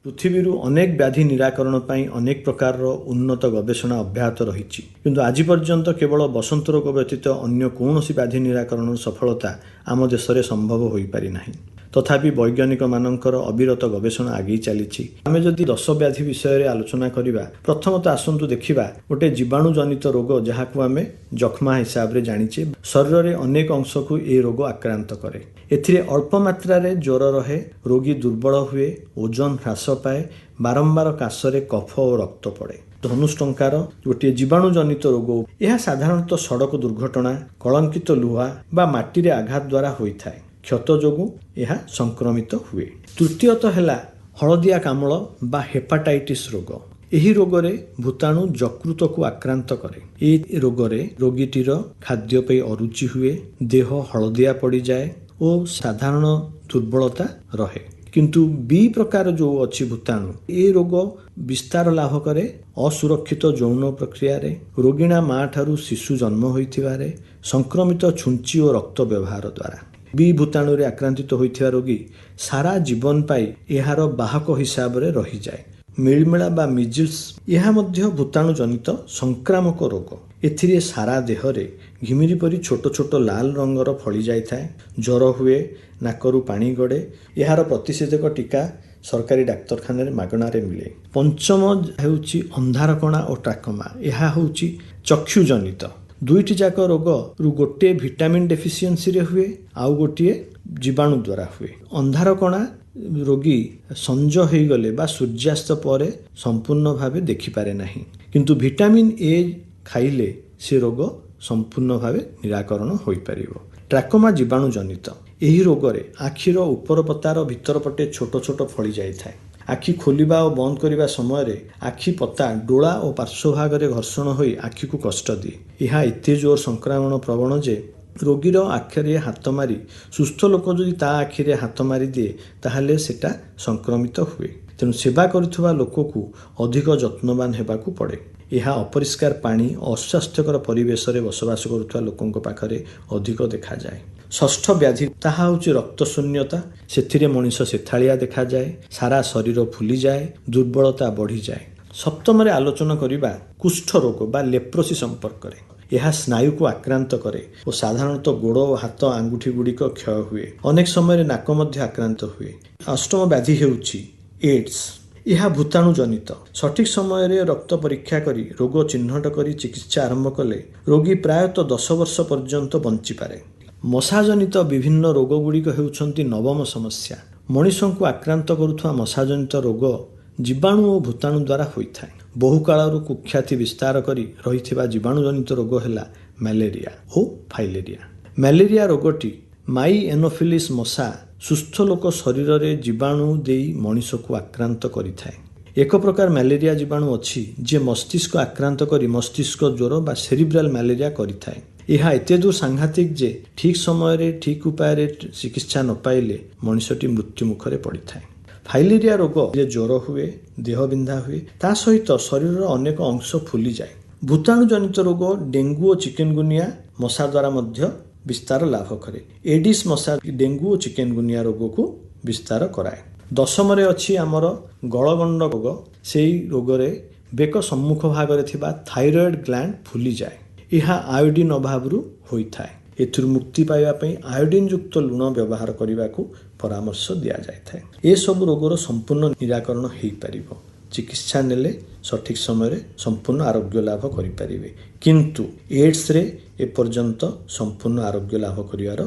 ପୃଥିବୀରୁ ଅନେକ ବ୍ୟାଧି ନିରାକରଣ ପାଇଁ ଅନେକ ପ୍ରକାରର ଉନ୍ନତ ଗବେଷଣା ଅବ୍ୟାହତ ରହିଛି, କିନ୍ତୁ ଆଜି ପର୍ଯ୍ୟନ୍ତ କେବଳ ବସନ୍ତ ରୋଗ ବ୍ୟତୀତ ଅନ୍ୟ କୌଣସି ବ୍ୟାଧି ନିରାକରଣର ସଫଳତା ଆମ ଦେଶରେ ସମ୍ଭବ ହୋଇପାରିନାହିଁ। ତଥାପି ବୈଜ୍ଞାନିକମାନଙ୍କର ଅବିରତ ଗବେଷଣା ଆଗେଇ ଚାଲିଛି। ଆମେ ଯଦି 10 ବ୍ୟାଧି ବିଷୟରେ ଆଲୋଚନା କରିବା, ପ୍ରଥମତଃ ଆସନ୍ତୁ ଦେଖିବା ଗୋଟେ ଜୀବାଣୁ ଜନିତ ରୋଗ, ଯାହାକୁ ଆମେ ଯକ୍ଷ୍ମା ହିସାବରେ ଜାଣିଛେ। ଶରୀରରେ ଅନେକ ଅଂଶକୁ ଏହି ରୋଗ ଆକ୍ରାନ୍ତ କରେ। ଏଥିରେ ଅଳ୍ପ ମାତ୍ରାରେ ଜ୍ୱର ରହେ, ରୋଗୀ ଦୁର୍ବଳ ହୁଏ, ଓଜନ ହ୍ରାସ ପାଏ, ବାରମ୍ବାର କାଶରେ କଫ ଓ ରକ୍ତ ପଡ଼େ। ଧନୁଷ୍ଟଙ୍କାର ଗୋଟିଏ ଜୀବାଣୁ ଜନିତ ରୋଗ। ଏହା ସାଧାରଣତଃ ସଡ଼କ ଦୁର୍ଘଟଣା, କଳଙ୍କିତ ଲୁହା ବା ମାଟିରେ ଆଘାତ ଦ୍ୱାରା ହୋଇଥାଏ। କ୍ଷତ ଯୋଗୁଁ ଏହା ସଂକ୍ରମିତ ହୁଏ। ତୃତୀୟତଃ ହେଲା ହଳଦିଆ କାମଳ ବା ହେପାଟାଇଟିସ୍ ରୋଗ। ଏହି ରୋଗରେ ଭୂତାଣୁ ଯକୃତକୁ ଆକ୍ରାନ୍ତ କରେ। ଏହି ରୋଗରେ ରୋଗୀଟିର ଖାଦ୍ୟ ପାଇଁ ଅରୁଚି ହୁଏ, ଦେହ ହଳଦିଆ ପଡ଼ିଯାଏ ଓ ସାଧାରଣ ଦୁର୍ବଳତା ରହେ। କିନ୍ତୁ ବି ପ୍ରକାର ଯେଉଁ ଅଛି ଭୂତାଣୁ, ଏ ରୋଗ ବିସ୍ତାର ଲାଭ କରେ ଅସୁରକ୍ଷିତ ଯୌନ ପ୍ରକ୍ରିୟାରେ, ରୋଗିଣା ମା ଠାରୁ ଶିଶୁ ଜନ୍ମ ହୋଇଥିବାରେ, ସଂକ୍ରମିତ ଛୁଞ୍ଚି ଓ ରକ୍ତ ବ୍ୟବହାର ଦ୍ୱାରା। ବି ଭୂତାଣୁରେ ଆକ୍ରାନ୍ତିତ ହୋଇଥିବା ରୋଗୀ ସାରା ଜୀବନ ପାଇଁ ଏହାର ବାହକ ହିସାବରେ ରହିଯାଏ। ମିଳିମିଳା ବା ମିଜିଲ୍ସ, ଏହା ମଧ୍ୟ ଭୂତାଣୁ ଜନିତ ସଂକ୍ରାମକ ରୋଗ। ଏଥିରେ ସାରା ଦେହରେ ଘିମିରି ପରି ଛୋଟ ଛୋଟ ଲାଲ ରଙ୍ଗର ଫଳି ଯାଇଥାଏ, ଜ୍ୱର ହୁଏ, ନାକରୁ ପାଣି ଗଡ଼େ। ଏହାର ପ୍ରତିଷେଧକ ଟୀକା ସରକାରୀ ଡାକ୍ତରଖାନାରେ ମାଗଣାରେ ମିଳେ। ପଞ୍ଚମ ହେଉଛି ଅନ୍ଧାରକଣା ଓ ଟ୍ରାକମା। ଏହା ହେଉଛି ଚକ୍ଷୁ ଜନିତ। ଦୁଇଟି ଯାକ ରୋଗରୁ ଗୋଟିଏ ଭିଟାମିନ୍ ଡେଫିସିଏନ୍ସିରେ ହୁଏ, ଆଉ ଗୋଟିଏ ଜୀବାଣୁ ଦ୍ୱାରା ହୁଏ। ଅନ୍ଧାରକଣା ରୋଗୀ ସଞ୍ଜ ହୋଇଗଲେ ବା ସୂର୍ଯ୍ୟାସ୍ତ ପରେ ସମ୍ପୂର୍ଣ୍ଣ ଭାବେ ଦେଖିପାରେ ନାହିଁ, କିନ୍ତୁ ଭିଟାମିନ୍ ଏ ଖାଇଲେ ସେ ରୋଗ ସମ୍ପୂର୍ଣ୍ଣ ଭାବେ ନିରାକରଣ ହୋଇପାରିବ। ଟ୍ରାକମା ଜୀବାଣୁ ଜନିତ। ଏହି ରୋଗରେ ଆଖିର ଉପର ପତାର ଭିତର ପଟେ ଛୋଟ ଛୋଟ ଫଳି ଯାଇଥାଏ। ଆଖି ଖୋଲିବା ଓ ବନ୍ଦ କରିବା ସମୟରେ ଆଖି ପତା ଡୋଳା ଓ ପାର୍ଶ୍ୱଭାଗରେ ଘର୍ଷଣ ହୋଇ ଆଖିକୁ କଷ୍ଟ ଦିଏ। ଏହା ଏତେ ଜୋର ସଂକ୍ରମଣ ପ୍ରବଣ ଯେ ରୋଗୀର ଆଖିରେ ହାତ ମାରି ସୁସ୍ଥ ଲୋକ ଯଦି ତା ଆଖିରେ ହାତ ମାରିଦିଏ, ତାହେଲେ ସେଟା ସଂକ୍ରମିତ ହୁଏ। ତେଣୁ ସେବା କରୁଥିବା ଲୋକକୁ ଅଧିକ ଯତ୍ନବାନ ହେବାକୁ ପଡ଼େ। ଏହା ଅପରିଷ୍କାର ପାଣି, ଅସ୍ୱାସ୍ଥ୍ୟକର ପରିବେଶରେ ବସବାସ କରୁଥିବା ଲୋକଙ୍କ ପାଖରେ ଅଧିକ ଦେଖାଯାଏ। ଷଷ୍ଠ ବ୍ୟାଧି ତାହା ହେଉଛି ରକ୍ତ ଶୂନ୍ୟତା। ସେଥିରେ ମଣିଷ ସେଥାଳିଆ ଦେଖାଯାଏ, ସାରା ଶରୀର ଫୁଲିଯାଏ, ଦୁର୍ବଳତା ବଢ଼ିଯାଏ। ସପ୍ତମରେ ଆଲୋଚନା କରିବା କୁଷ୍ଠ ରୋଗ ବା ଲେପ୍ରୋସି ସମ୍ପର୍କରେ। ଏହା ସ୍ନାୟୁକୁ ଆକ୍ରାନ୍ତ କରେ ଓ ସାଧାରଣତଃ ଗୋଡ଼ ଓ ହାତ ଆଙ୍ଗୁଠି ଗୁଡ଼ିକ କ୍ଷୟ ହୁଏ। ଅନେକ ସମୟରେ ନାକ ମଧ୍ୟ ଆକ୍ରାନ୍ତ ହୁଏ। ଅଷ୍ଟମ ବ୍ୟାଧି ହେଉଛି ଏଡ୍ସ। ଏହା ଭୂତାଣୁ ଜନିତ। ସଠିକ୍ ସମୟରେ ରକ୍ତ ପରୀକ୍ଷା କରି ରୋଗ ଚିହ୍ନଟ କରି ଚିକିତ୍ସା ଆରମ୍ଭ କଲେ ରୋଗୀ ପ୍ରାୟତଃ 10 ବର୍ଷ ପର୍ଯ୍ୟନ୍ତ ବଞ୍ଚିପାରେ। ମଶାଜନିତ ବିଭିନ୍ନ ରୋଗ ଗୁଡ଼ିକ ହେଉଛନ୍ତି ନବମ ସମସ୍ୟା। ମଣିଷଙ୍କୁ ଆକ୍ରାନ୍ତ କରୁଥିବା ମଶାଜନିତ ରୋଗ ଜୀବାଣୁ ଓ ଭୂତାଣୁ ଦ୍ୱାରା ହୋଇଥାଏ। ବହୁକାଳରୁ କୁଖ୍ୟାତି ବିସ୍ତାର କରି ରହିଥିବା ଜୀବାଣୁଜନିତ ରୋଗ ହେଲା ମ୍ୟାଲେରିଆ ଓ ଫାଇଲେରିଆ। ମ୍ୟାଲେରିଆ ରୋଗଟି ମାଇ ଏନୋଫିଲିସ୍ ମଶା ସୁସ୍ଥ ଲୋକ ଶରୀରରେ ଜୀବାଣୁ ଦେଇ ମଣିଷକୁ ଆକ୍ରାନ୍ତ କରିଥାଏ। ଏକ ପ୍ରକାର ମ୍ୟାଲେରିଆ ଜୀବାଣୁ ଅଛି, ଯିଏ ମସ୍ତିଷ୍କ ଆକ୍ରାନ୍ତ କରି ମସ୍ତିଷ୍କ ଜ୍ୱର ବା ସେରିବ୍ରାଲ ମ୍ୟାଲେରିଆ କରିଥାଏ। ଏହା ଏତେ ଦୂର ସାଂଘାତିକ ଯେ ଠିକ୍ ସମୟରେ ଠିକ୍ ଉପାୟରେ ଚିକିତ୍ସା ନ ପାଇଲେ ମଣିଷଟି ମୃତ୍ୟୁ ମୁଖରେ ପଡ଼ିଥାଏ। ଫାଇଲେରିଆ ରୋଗ ଜ୍ୱର ହୁଏ, ଦେହ ବିନ୍ଧା ହୁଏ, ତା ସହିତ ଶରୀରର ଅନେକ ଅଂଶ ଫୁଲିଯାଏ। ଭୂତାଣୁ ଜନିତ ରୋଗ ଡେଙ୍ଗୁ ଓ ଚିକେନଗୁନିଆ ମଶା ଦ୍ୱାରା ମଧ୍ୟ ବିସ୍ତାର ଲାଭ କରେ। ଏଡିସ୍ ମଶା ଡେଙ୍ଗୁ ଓ ଚିକେନଗୁନିଆ ରୋଗକୁ ବିସ୍ତାର କରାଏ। ଦଶମରେ ଅଛି ଆମର ଗଳଗଣ୍ଡ ରୋଗ। ସେଇ ରୋଗରେ ବେକ ସମ୍ମୁଖ ଭାଗରେ ଥିବା ଥାଇରଏଡ୍ ଗ୍ଲାଣ୍ଡ ଫୁଲିଯାଏ। ଏହା ଆୟୋଡିନ୍ ଅଭାବରୁ ହୋଇଥାଏ। ଏଥିରୁ ମୁକ୍ତି ପାଇବା ପାଇଁ ଆୟୋଡିନ୍ ଯୁକ୍ତ ଲୁଣ ବ୍ୟବହାର କରିବାକୁ ପରାମର୍ଶ ଦିଆଯାଇଥାଏ। ଏସବୁ ରୋଗର ସମ୍ପୂର୍ଣ୍ଣ ନିରାକରଣ ହେଇପାରିବ। ଚିକିତ୍ସା ନେଲେ ସଠିକ୍ ସମୟରେ ସମ୍ପୂର୍ଣ୍ଣ ଆରୋଗ୍ୟ ଲାଭ କରିପାରିବେ, କିନ୍ତୁ ଏଡ୍ସରେ ଏପର୍ଯ୍ୟନ୍ତ ସମ୍ପୂର୍ଣ୍ଣ ଆରୋଗ୍ୟ ଲାଭ କରିବାର